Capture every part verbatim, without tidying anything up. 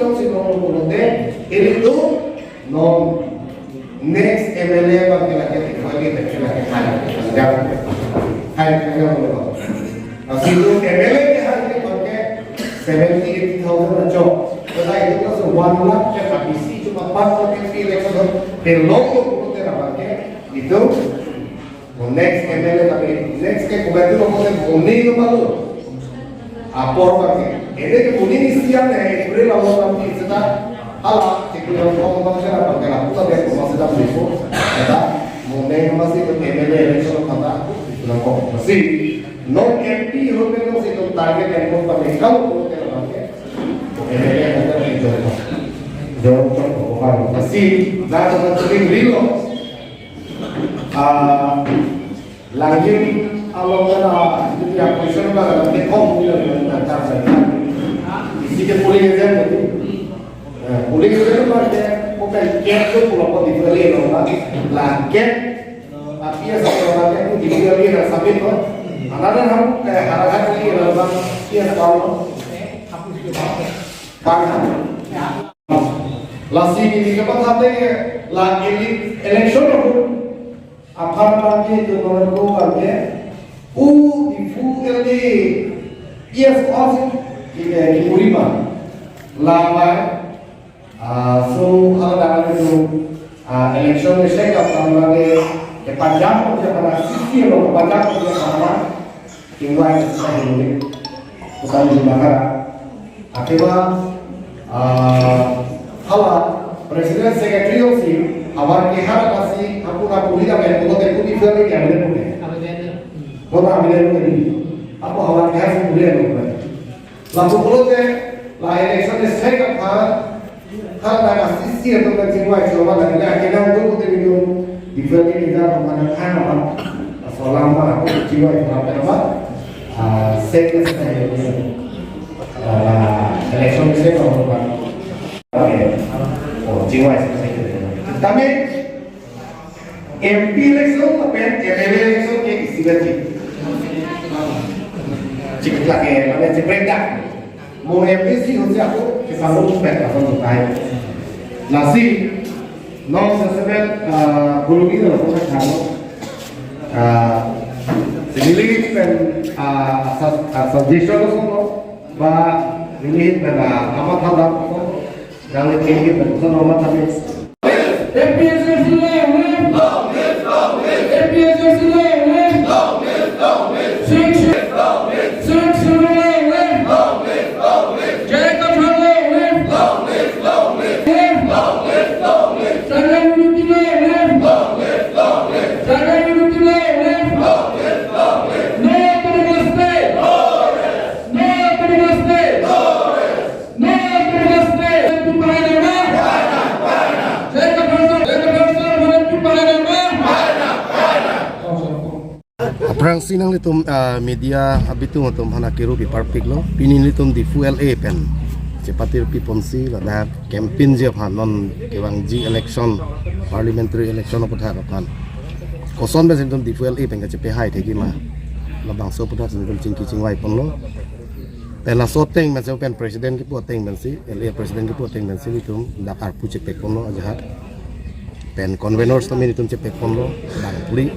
Si non pulote, ilitum non next M L A abang ke lake tiga kali, lake lake hai, hai, hai, hai, hai. Lasi itum M L A ke hai ke abang ke seventy, eighty thousand ajo. Kada itum ke so one lakh ke habisi cuma pas ke M P election ho, pelong lo pulote abang ke, itum next M L A tapi next ke komantu lo kote boni lo malu. Apor abang ke. Ene ke boni ni siang ne April awal nanti seta hala cekul yang kong abang ke abang ke lapu tapi aku masih dalam lipo. Seta mone masih ke M L A election kata sudah kong masih. Non M P ho ke non si target yang kong tapi kalau kong ke abang ke M L A nanti jor jor jor kong masih dah teman sering rilo. Ah, lagi kalau kena jadi apa sih kalau ada tekong dia dengan tata saya. Isi ke polling agent tadi. Eh, polling agent itu ada bukan gate itu kalau kau dibeli loh, Pak. Lah gate, tapi ya satu orang itu dibeli dan sambil tuh. Karena kan kamu kayak harapan ini adalah bang, iya kalau bang. Lasi ini ke pas hati ke la ele- election aku apar bangke itu nomor ko bangke u ifu ele yes os ki ki urima lama ah, so kalau dalam itu ah, election ni saya kata bangke ke panjang ko ke pada sisi lo ke panjang ko ke pada Tingwai kita dulu. Bukan di Bangara. Akibat ah, hala President Secretary si awar kehar kasi aku na puli kami aku te puli feel ni kami puli. Kota kami puli. Apa awar kehar si puli aku puli. Lapu pulote la election ni sek aphan, hal na asisi atum kan chingwai chingwai la ila kena utum utum itu, different ni kita mana kan apa, solam mana aku chingwai chingwai apa, ah, sek na sek na ini, ah, election ni sek apa, oh chingwai sek sek. Kami M P election lapen M L A election ke isi gaji. Chikla ke, mane chikla. Mo M P si hosi ako, kisalu pet asan sukai. Lasi, non sesemen, ah, bulungi na lakukan kano. Ah, neli pen, ah, sa- ah, suggestion lo sono, ba neli pen, ah, amat hadap ko, dan neli pen sono amat hadap. A P H L C long live! A P H L C long live! Sixth Schedule, Sixth Schedule long live! J I Kathar long live! Tribal unity long live! Tribal unity long live! No autonomous state! No autonomous state! Aphrangsi nanglitum, ah, media abitung atum aphan akiru piparpiklo, pini nelitum Diphu L A pen chepatirpi ponsi ladak campaign ji aphan non kevangji election, parliamentary election aputhak aphan. Koson pen si nelitum Diphu L A pen kachepehai thekji ma, labangso aputhak si nelitum chingki chingvai ponlo. Pen laso ateng pensi pen president kipu ateng pensi, L A president kipu ateng pensi nelitum dak arpu chepek ponlo ajahak. Pen conveners tame nelitum chepek ponlo bangphli.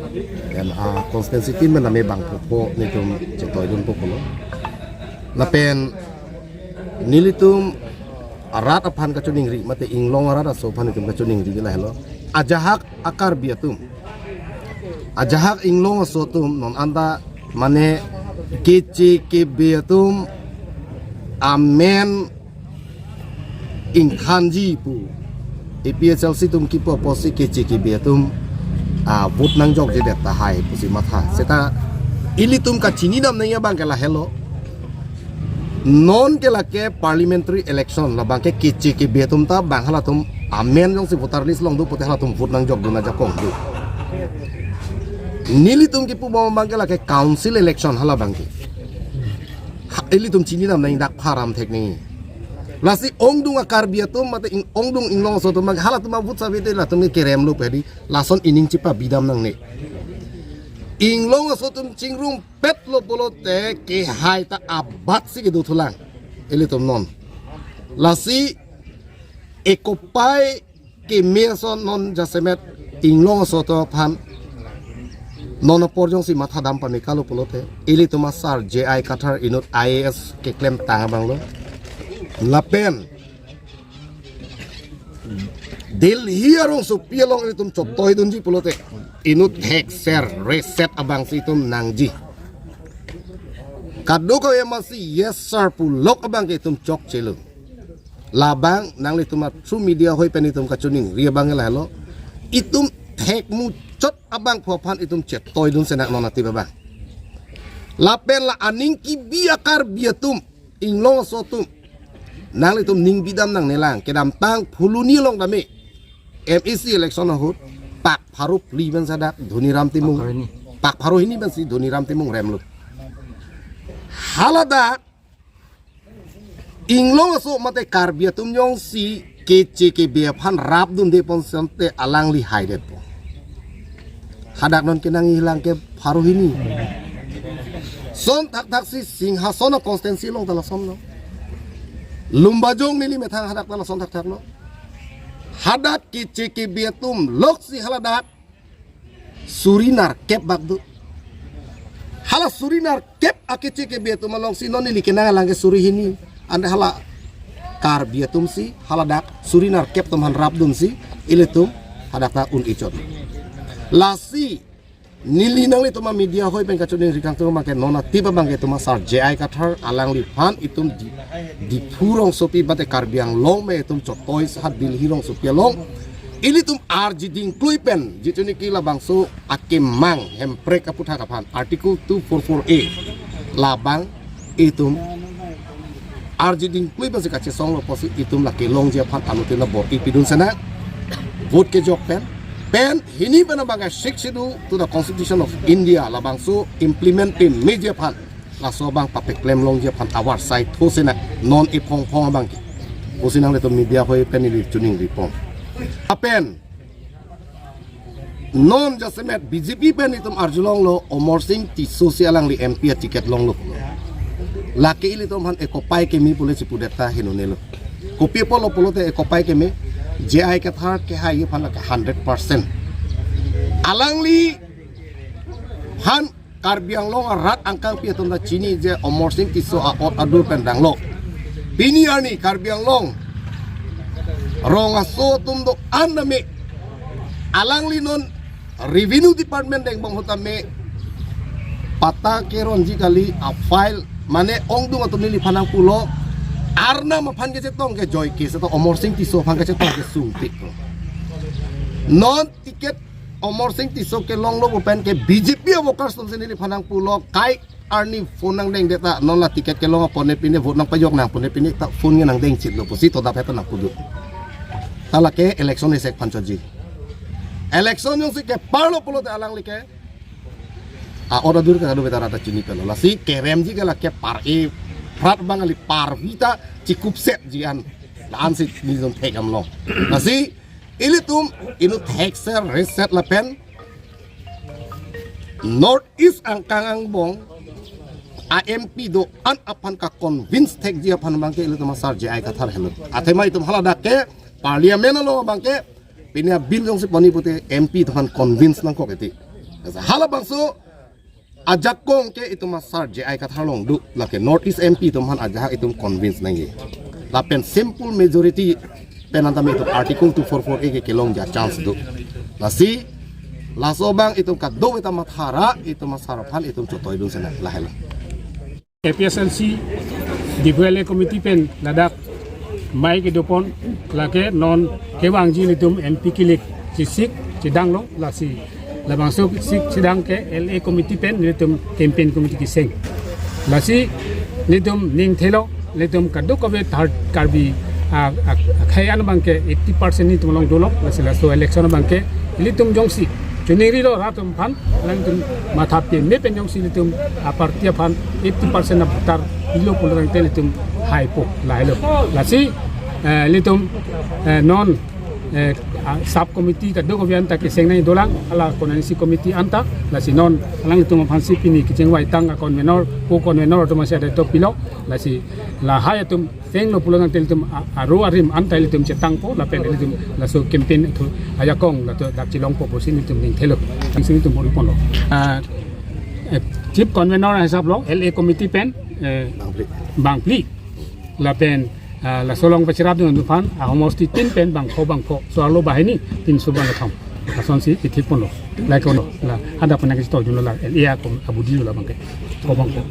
Pen a constituency team pen tame bangphli nelitum chetoidun po ponlo. Lapen nelitum arat aphan kachiningri mate inglong arat aso aphan nelitum kachiningri lahelo. Ajahak a Karbi atum, ajahak inglong aso atum non anta mane keche kebe atum amen ingthanji pu A P H L C atum kipu apotsi keche kebe atum a vote nangjokjedet tahai pusi matha. Seta ilitum kachinidam nangji abang ke lahelo. Non ke lake parliamentary election labang ke keche kebe atum ta bang halatum amen jongsi voter list along do pute halatum vote nangjokdun ajakong do. Nelitum kipubom abang ke lake council election hala abang ke. Ha, ilitum chinidam nangji dak pharam thek nangji. Lasi ongdung a Karbi atum mate ing- ongdung inglong aso atum abang halatum a vote save te latum ke kerem lo pedi lason ining chipabidam nangne. Inglong aso atum chingrum pet lo pulote kehai ta abat si kedo thulang. Ilitum non. Lasi Ekopai keme ason non jasemet inglong aso atum aphan non apor jongsi mathadam pame kalo pulote, ilitum asar J I Kathar inut I A S keklemtang abanglo. Lapen Delhi arongsopi along ilitum chotoidunji pulote, inut thekser reset abangsi itum nangji. Kadokave amatsi yes sir pulok abangke itum chokchelo. Labang nanglitum a through media ahoi pen itum kachiningri abang lahelo. Itum thek muchot abangphu aphan itum chetoidun senak non atip abang. Lapen la aning kebi a Karbi atum, inglong aso atum, nanglitum ning bidam nangnelang, kedamtang Phuloni along dame M A C election ahut pak pharo phli pensi hadak Dhoniram Timung, pak pharo hini, pak pharo hini pensi Dhoniram Timung remlo. Haladak inglong aso mate Karbi atum jongsi keche kebe aphan rapdunde pon sante alangli haidetpo. Hadak non kenangji lang ke pharo hini. Son thakthak si Singhason a constituency along ta lasonlo. Lumbajong neli methang hadak ta lason thakthaklo. Hadak keche kebe atum loksi haladak suri nerkep bak do. Hala suri nerkep akeche kebe atum alongsi non neli kenang lang ke suri hini. Ante hala Karbi atumsi haladak suri nerkep atum aphan rapdunsi ilitum hadak ta un-e chot. Lasi neli nanglitum a media ahoi pen kachiningri kangtung abangke non atip abangke itum asar J I Kathar alangliphan itum Di, Diphu rongsopi mate Karbi Anglong me itum chotoi sahat Delhi rongsopi along ilitum arji dingklui pen, jitu niki labangso akemang Hemprek aputhak aphan Article two four four A, labang itum arji dingklui pensi kachesonglo pusi itum lake longji aphan anuttin abor-i pidun senak, vote kejok pen, pen hini pen abang a Sixth Schedule to the Constitution of India labangso implement pemeji aphan laso abang papeklem longji aphan avarsai tho senak non iphongphong abangke pusi nanglitum media ahoi pen ili chiningripon. Lapen non jasemet B J P pen itum arjulonglo, Amarsing Tisso si alangli M P a ticket longlo. Lake ilitum aphan ekopai keme pule chipudet ta henonelo. Kopi apotlo pulote ekopai keme, J I Kathar kehai aphan lake hundred percent. Alangliphan Karbi Anglong arat angkangpi atum ta chini je Amarsing Tisso a-ot adur pen danglo. Pini arni Karbi Anglong rong aso atum do-an tame alangli non Revenue Department dengbong ahut tame patta keronji kali, a file mane ongdung atum neliphan nangpulo, Arnam aphan kachetong ke joike seta Amarsing Tisso aphan kachetong ke sungpik. Non ticket Amarsing Tisso kelonglo pu pen ke B J P a workers atumsi neliphan nangpulo, kai arni phone nangdengdet ta non la ticket kelong apot ne pine vote nangpajok nang pu ne pine ta phone nge nangdengchitlo pusi todap heta nangpudun. Ta lake election isek aphan choji. Election jongsi keparlo pulote alangli ke a-ot adur ke kadokave ta rat ta chini pelo. Lasi keremji ke lake par-e prat abang kali, parvi ta chikupsetji an. La-ansi nelitum thek damlo. Lasi ilitum inut thekser reset lapen North East angkang angbong a M P do-an aphan ka-convince thekji aphan abangke ilitum asar J I Kathar helo. Athema itum haladak ke Parliament along abangke pine a bill jongsi pani pute M P atum aphan convince nangkok eti. Halabangso ajakong ke itum asar J I Kathar along do, lake North East M P atum aphan ajahak itum convince nangji. Lapen simple majority pen anta me itum Article two four four A ke kelongji a-chance do. Lasi laso abang itum kadokave ta mathara, itum asar aphan itum chotoidun senak, lahelo. A P H L C Diphu L A committee pen ladak mai kedopon, lake non kevangji nelitum M P kilik chisik chidanglo, lasi labangso sik chidang ke L A committee pen nelitum campaign committee keseng. Lasi nelitum ning thelo, nelitum kadokave third Karbi a, a, akhei an abangke eighty percent nelitum along dolo, lasi laso election abangke ilitum jongsi chiningrilo rat atum aphan, alangtum matha peme pen jongsi ilitum a party aphan eighty percent a voter ilo pulo tangte ilitum haipo, lahelo. Lasi, eh, ilitum, eh, non, eh, a, sub committee kadokave anta keseng nangji dolang, hala constituency committee anta, lasi non alangtum aphansi pini kechengvaitang a-convenor, co-convenor atum asi adaito pilo, lasi lahai atum Tenglo pulo nang tel tum a-, aro arim an ta ilitum chetangpo lapen ilitum laso campaign thu ajakong latum dak chelongpo pusi ilitum ning thelo. Ning sing ilitum bor ponlo. Ah, eh, Chief Convener hisap lo L A committee pen, eh, bangphli. Bangphli. Lapen, ah, laso along pachirap dun aphan, ah, homosti tin pen bangpho bangpho. So arlo banghini tin so bang thom. Lasonsi pithik ponlo. Like ponlo. La ada pernah kasih tahu jumlah la L A akom abudi la bangke. Pho bangpho.